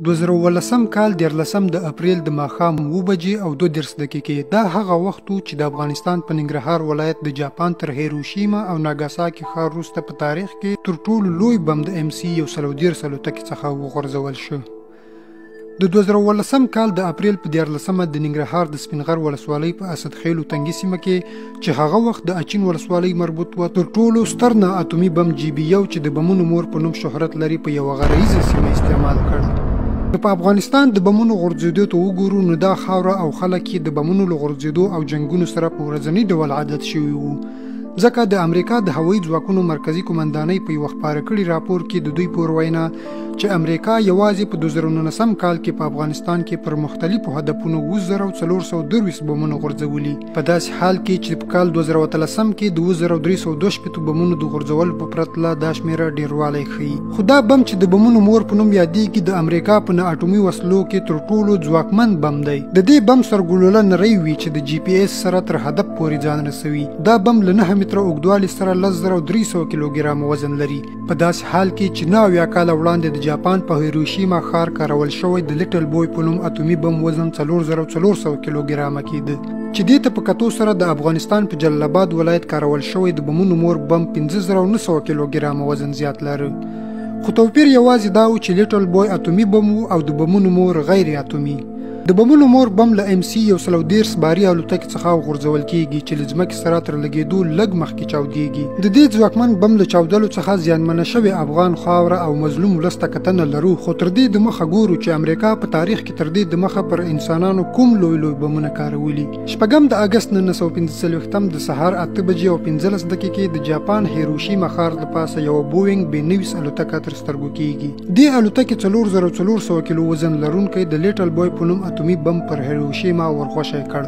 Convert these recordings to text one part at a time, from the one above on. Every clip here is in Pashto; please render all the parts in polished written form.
2017 کال 13 د اپریل د ماښام 7:32 دا هغه وخت و چې د افغانستان په ننګرهار ولایت د جاپان تر هیروشیما او ناګاساکي ښار وروسته په تاریخ کې تر ټولو لوی بم د MC 130 الوتکې څخه وغورځول شو. د 2017 کال د اپریل په 13 د ننګرهار د سپینغر ولسوالۍ په اسدخیلو تنګي سیمه کې چې هغه وخت د اچین ولسوالۍ مربوط وه، تر ټولو ستر نا اتومي بم GB1 چې د بمونو مور په نوم شهرت لري په یوه غره سیمه استعمال کړ. که په افغانستان د بمونو غورځېدو ته وګورو نو دا خاوره او خلک یې د بمونو له غورځېدو او جنګونو سره په ورځني ډول عادت شوي وو، ځکه د امریکا د هوایي ځواکونو مرکزي قومندانۍ په یوه خپاره کړي راپور کې د دوی پر وینا چې امریکا یوازې په 2019 کال کې په افغانستان کې پر مختلفو هدفونو 7423 بمونه غورځولي، په داسې حال کې چې په کال 2013 کې د 7362 بمونو د غورځولو په پرتله دا شمېره ډېروالی ښيي. خو دا بم چې د بمونو مور په نوم یادېږي د امریکا په نا اټومي وسلو کې تر ټولو ځواکمن بم دی. د دې بم سرګلوله نرۍ وي چې د GPS سره تر هدف پورې ځان رسوي. دا بم له 9 متره اوږدوالي سره 10300 کیلوګرام وزن لري، په داسې حال کې چې 79 کاله وړاندې د جاپان په هیروشیما ښار کارول شوی د لیټل بوی په نوم اتومي بم وزن 4400 کیلوګرامه کېده، چې دې ته په کتو سره د افغانستان په جلال آباد ولایت کارول شوی د بمونو مور بم 5900 کیلوګرامه وزن زیات لاره. خو توپیر یوازې دا و چې لیټل بوی اتومي بم و او د بمونو مور غیر اتومي. د بمونو مور بم له MC 130 باري الوتکې څخه غورځول کیږي چې له ځمکې سره تر لګېدو لږ مخکې چاودیږي. د دې ځواکمن بم له چاودلو څخه زیانمنه شوې افغان خاوره او مظلوم ولس ته کتنه لرو، خو تر دې دمخه ګورو چې امریکا په تاریخ کې تر دې دمخه پر انسانانو کوم لوی لوی بمونه کارولي. شپږم د اګست 1945 د سهار 8:15 د جاپان هیروشیما ښار له پاسه یوه بوینګ B-29 الوتکه تر سترګو کیږي. دې الوتکې 4400 کیلو وزن لرونکی د لیټل بوی په نوم اتومي بم پر هیروشیما ورخوشی کړ.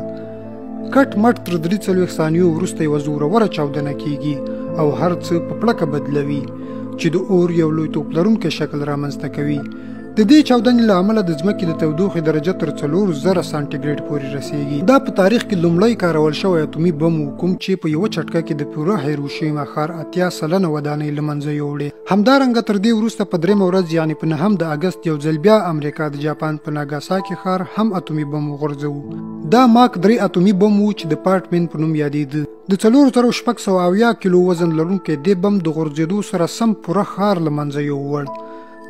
کټ مټ تر 43 ثانیو وروسته یوه زوروره چاودنه کیږي او هر څه په پړکه بدلوي چې د اور یو لوی توپ لرونکی شکل رامنځته کوي. د دې چاودنې له امله د ځمکې د تودوخې درجه تر 4000 سانټیګریډ پورې رسیږي. دا په تاریخ کې لومړی کارول شوی اتومي بم و کوم چې په یوه چټکه کې د پوره هیروشیما ښار 80% ودانۍ له منځه یوړې. همدارنګه تر دې وروسته په درېیمه ورځ یعنې په 9 د اګست یو ځل بیا امریکا د جاپان په ناګاساکي ښار هم اتومي بم وغورځوو. دا ماک 3 اتومي بم و چې د پارټمن په نوم یادېده. د 4670 کیلو وزن لرونکی دې بم د غورځېدو سره سم پوره ښار له منځه یووړ.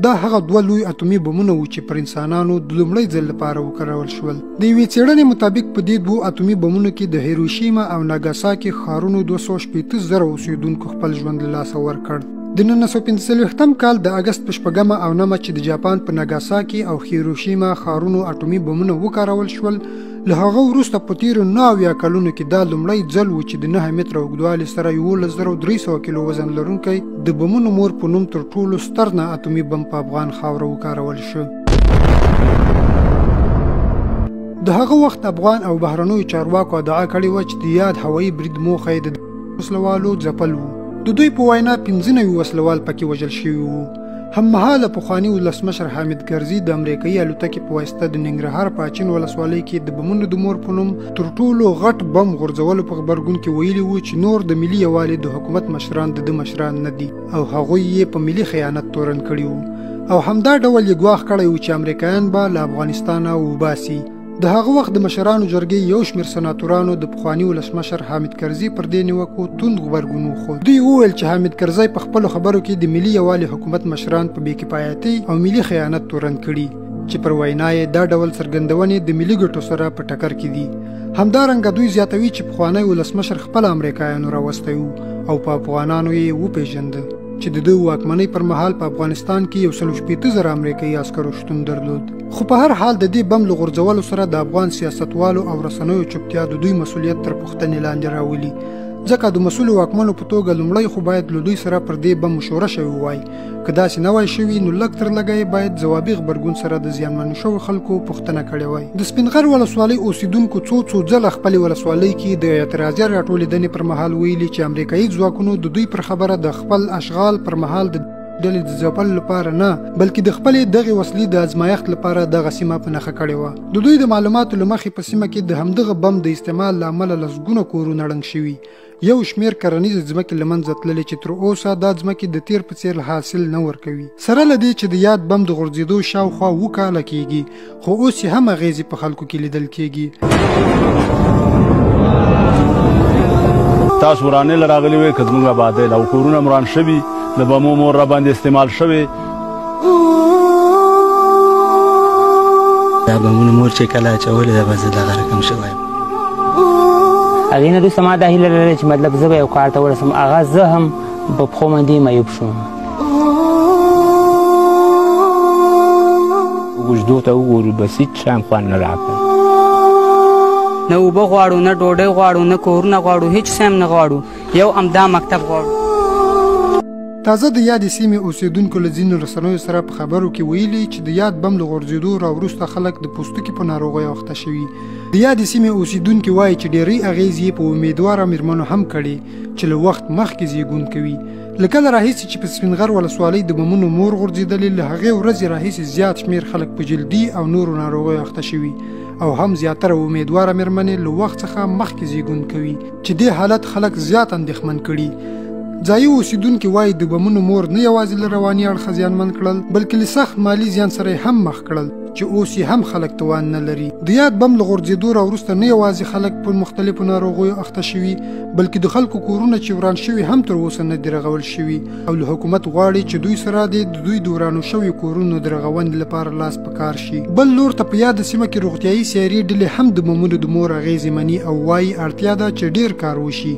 دا هغه دوه لوی اتومي بمونه وو چې پر انسانانو د لومړی ځل لپاره وکارول شول. د یوې څېړنې مطابق په دې دوو اتومي بمونو کې د هیروشیما او ناګاساکي ښارونو 260,000 اوسېدونکو خپل ژوند له لاسه ورکړ. د 1945 کال د اګست په 6 او 9 چې د جاپان په ناګاساکي او هیروشیما ښارونو اټومي بمونه وکارول شول، له هغه وروسته په تېرو 79 کلونو کې دا لومړی ځل و چې د 9 متره اوږدوالي سره 11300 کیلو وزن لرونکی د بمونو مور په نوم تر ټولو ستر نا اتومي بم په افغان خاوره وکارول شو. د هغه وخت افغان او بهرنیو چارواکو ادعا کړې وه چې د یاد هوایي برید موخه یې د وسلوالو ځپل وو. د دوی په وینا 95 وسلوال پکې وژل شوي وو. هممهاله پخواني ولسمشر حامد کرزي د امریکایي الوتکې په واسطه د ننګرهار په اچین ولسوالۍ کې د بمونو د مور په نوم تر ټولو غټ بم غورځولو په غبرګون کې ویلي وو چې نور د ملي یووالي د حکومت مشران د ده مشران نه دي او هغوی یې په ملي خیانت تورن کړي وو، او همدا ډول یې ګواښ کړی و چې امریکایان به له افغانستانه وباسي. د هغه وخت د مشرانو جرګې یو شمېر سناتورانو د پخواني ولسمشر حامد کرزي پر دې نیوکو توند غبرګون وښود. دوی وویل چې حامد کرزی په خپلو خبرو کې د ملي یووالي حکومت مشران په بې کفایتۍ او ملي خیانت تورن کړي چې پر وینا یې دا ډول څرګندونې د ملي ګټو سره په ټکر کې دي. همدارنګه دوی زیاتوي چې پخوانی ولسمشر خپله امریکایانو راوستی و او په افغانانو یې وپېژنده چې د ده واکمنۍ پر مهال په افغانستان کې 160,000 امریکایي عسکرو شتون درلود. خو په هر حال د دې بم له غورځولو سره د افغان سیاستوالو او رسنیو چوپتیا د دوی مسولیت تر پوښتنې لاندې راولي، ځکه د مسؤلو واکمنو په توګه لومړی خو باید له دوی سره پر دې بم مشوره شوې وای. که داسې نه وای شوي نو لږ تر لږه یې باید ځوابي غبرګون سره د زیانمنو شوو خلکو پوښتنه کړې وای. د سپینغر ولسوالۍ اوسېدونکو څو څو ځله خپلې ولسوالۍ کې د اعتراضیه راټولېدنې پر مهال ویلي چې امریکایي ځواکونو د دوی پر خبره د خپل اشغال پر مهال د ډلې د ځپلو لپاره نه، بلکې د خپلې دغې وسلې د ازمایښت لپاره دغه سیمه په نښه کړې وه. د دوی د معلوماتو له مخې په سیمه کې د همدغه بم د استعمال له امله لسګونه کورونه ړنګ شوي، یو شمېر کرنیزې ځمکې له منځه تللې چې تر اوسه دا ځمکې د تېر په څېر حاصل نه ورکوي. سره له دې چې د یاد بم د غورځېدو شاوخوا 7 کاله کېږي، خو اوس یې هم اغېزې په خلکو کې لیدل کېږي. تاسو ورانې له راغلي وئ که زموږ ابادۍ له، او کورونه مو وران شوي، د بمو مور را باندې استعمال شوې. دا بمونو مور چې کله اچولې ده، بس دغه رقم شوی. هغې نه وروسته ما دا هیله لرله چې مطلب زه به یو کار ته ورسم، هغه زه هم په پښو باندې معیوب شوم. وجدو ته وګورو، بس هېڅ شی هم خوند نه راکړ. نه اوبه غواړو، نه ډوډۍ غواړو، نه کورونه غواړو، هېڅ شی هم نه غواړو، یو همدا مکتب غواړو. تازه د یادې سیمې اوسېدونکو له ځینو رسنیو سره په خبرو کې ویلي چې د یاد بم له غورځېدو را وروسته خلک د پوستکي په ناروغیو اخته شوي. د یادې سیمې اوسېدونکي وایي چې ډېری اغېزې یې په امیدواره مېرمنو هم کړې چې له وخت مخکې زیږون کوي. له کله راهیسې چې په سپین غر ولسوالۍ د بمونو مور غورځېدلې، له هغې ورځې راهیسې زیات شمېر خلک په جلدي او نورو ناروغیو اخته شوي او هم زیاتره امیدواره مېرمنې له وخت څخه مخکې زیږون کوي چې دې حالت خلک زیات اندېښمن کړي. ځایي اوسېدونکي وایي د بمونو مور نه یوازې له رواني اړخه زیانمن کړل، بلکې له سخت مالي زیان سره یې هم مخ کړل چې اوس یې هم خلک توان نه لري. د یاد بم له غورځېدو را وروسته نه یوازې خلک په مختلفو ناروغیو اخته شوي، بلکې د خلکو کورونه چې وران شوي هم تر اوسه نه دي رغول شوي او له حکومت غواړي چې دوی سره دې د دوی د ورانو شویو کورونو د رغونې لپاره لاس په کار شي. بل لور ته په یاده سیمه کې روغتیایي سیاري ډلې هم د بمونو د مور اغېزې مني او وایي اړتیا ده چې ډېر کار وشي.